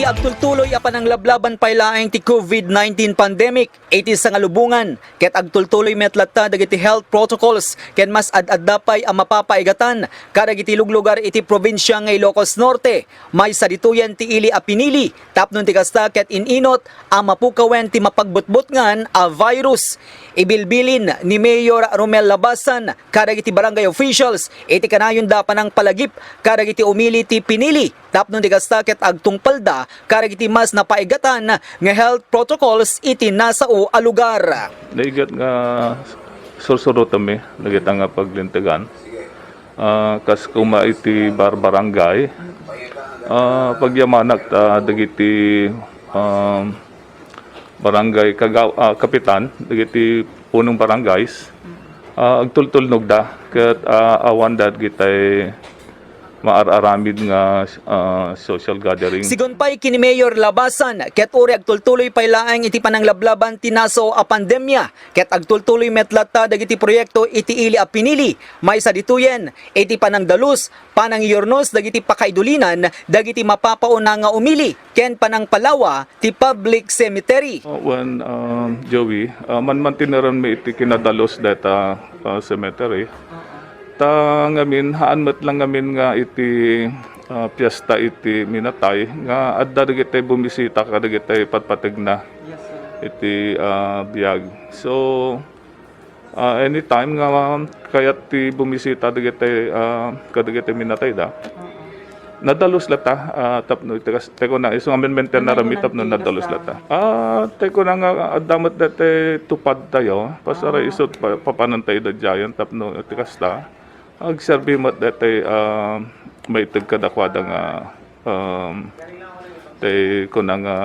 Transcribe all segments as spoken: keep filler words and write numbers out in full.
Agtultuloy a pananglablaban pay laeng ti covid nineteen pandemic iti sangalubongan, ket agtultuloy met latta dagiti health protocols ken mas ad-adda pay a mapapaigatan kadagiti luglugar iti probinsia nga Ilocos Norte. Maysa ditoyen ti ili a pinili tapno ti kasta ket in-inut a mapukawen ti mapagbutbutngan a virus. Ibilbilin ni Mayor Romel Labasan kadagiti barangay officials iti kanayonda a panangpalagip kadagiti umili ti pinili tapno ti kasta ket agtungpalda kadagiti mas napaigatan nga health protocols iti nasao a lugar. Naigat nga sursurotenmi dagita nga paglintegan. Ah, kas kuma iti bar-, barangay, ah, pagyamanak ta dagiti, um, barangay kagaw-, ah, kapitan, dagiti punong barangays, ah, agtultulnogda ket, ah, awan dagitay maar-aramid nga, ah, social gathering. Sigun pay ken ni Mayor Labasan, ket uray agtultuloy pay laeng iti pananglablaban ti nasao a pandemia, ket agtultuloy met latta dagiti proyekto iti ili a pinili, maysa ditoyen iti panangdalus, panangiyurnos dagiti pakaidulinan dagiti mapapauna nga umili ken panangpalawa ti public cemetery. Wen, um, Joey, uh, manmantineranmi iti kinadalus dayta, uh, cemetery. Ta ngamin, haan met lang ngamin nga iti, ah, piesta iti minatay nga adda dagiti bumisita kadagiti patpategna iti, ah, biag. So, ah, anytime nga kayat ti bumisita dagiti, ah, kadagiti minatayda, nadalus latta, ah, tapno iti kas-, tay kuna, isu nga men-maintain na rami tapno nadalus latta. Ah, tay kuna nga adda met daytoy tupad tayo, pasaray isu pa-, papanan tayo daydiayen tapno iti kasta, agserbi met daytoy, ah, maited kadakuada nga, um, tay kuna nga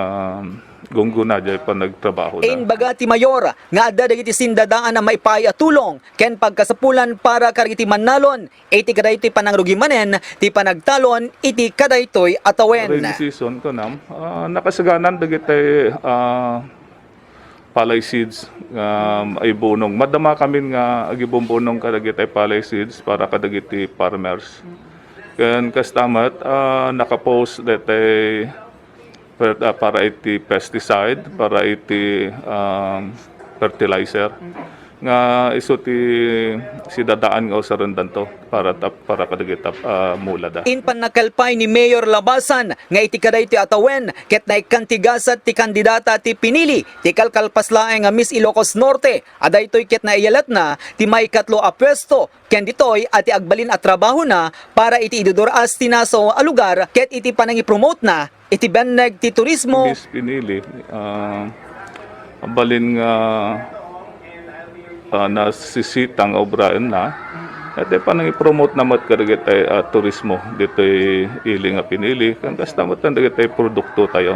gunggona diay panagtrabaho da. Imbaga ti mayor nga adda dagiti sindadaan a maipaay a tulong ken pagkasapulan para kadagiti mannalon iti kadaytoy panangrugi manen ti panagtalon iti kadaytoy a tawen. Rainy season, kunam, ah, nakasaganan dagiti, ah, palay seeds nga agbunong. Madama kamin nga agibumbunong kadagiti palay seeds para kadagiti farmers. Ken kasta met, ah, nakapost daytoy per-, ah, para iti pesticide, para iti, um, fertilizer. Nga isu ti sidadaan nga usarendanto para tap-, para kadagiti, ah, mulada. Impan nakalpay ni Mayor Labasan nga iti kadaytoy a tawen ket naikkan ti gasat ti kandidata ti pinili ti kalkalpas laeng nga Miss Ilocos Norte a daytoy ket naiyalatna ti maikatlo a puesto ken ditoy a ti agbalin a trabahona para iti idudur-as ti nasao a lugar ket iti panangipromotena iti benneg ti turismo. Miss pinili, ah, balin nga, ah, nasisita nga obraenna. Iti panangipromote na met kadagiti, ah, turismo ditoy ili nga pinili. Ken kasta met dagiti produkto tayo.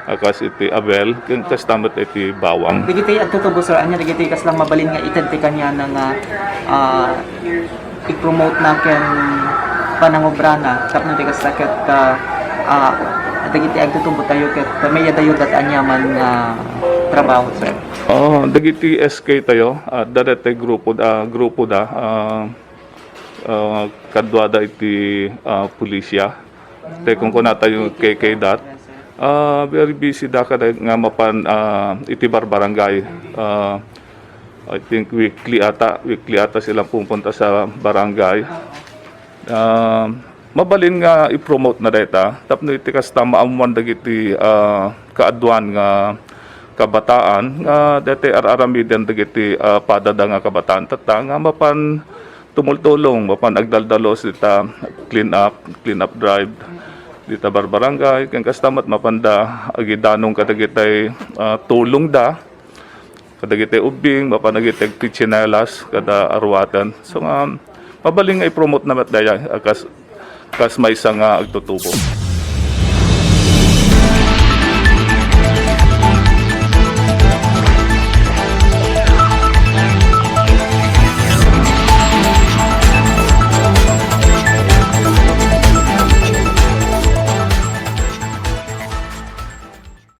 Ah, kas iti abel, ken kasta met iti bawang. Dagiti agtutubo, sir, ania dagiti kasla mabalin nga ited ti kaniana nga, ah, i-promote na ken panangobrana tapno ti kasta ket, ah, ah, dagiti agtutubo tayo ket mayadayo dat aniaman nga trabaho, sir? Oh, dagiti S K tayo, ah, dagiti grupo, ah, grupo da, ah, ah, kaduada iti, ah, pulisya. Tay kunkuna tayo K K dat. Ah, very busy da kada nga mapan, ah, iti barbarangay. Ah, I think weekly ata, weekly ata sila pupunta sa barangay. Ah, mabalin nga i-promote na dayta tapno iti kasta maammuan dagiti, ah, kaaduan nga kabataan nga daytoy ar-aramiden dagiti, ah, padada nga kabataan tatta nga mapan tumultulong, mapan agdaldalus dita clean up, clean up drive dita barbarangay, ken kasta met mapanda agidanong kadagitay, ah, tulongda kadagiti ubbing, mapan dagiti agtitsinelas kada aruaten. So nga, mabalin nga i-promote na met dayta, ah, kas, kas maysa nga agtutubo.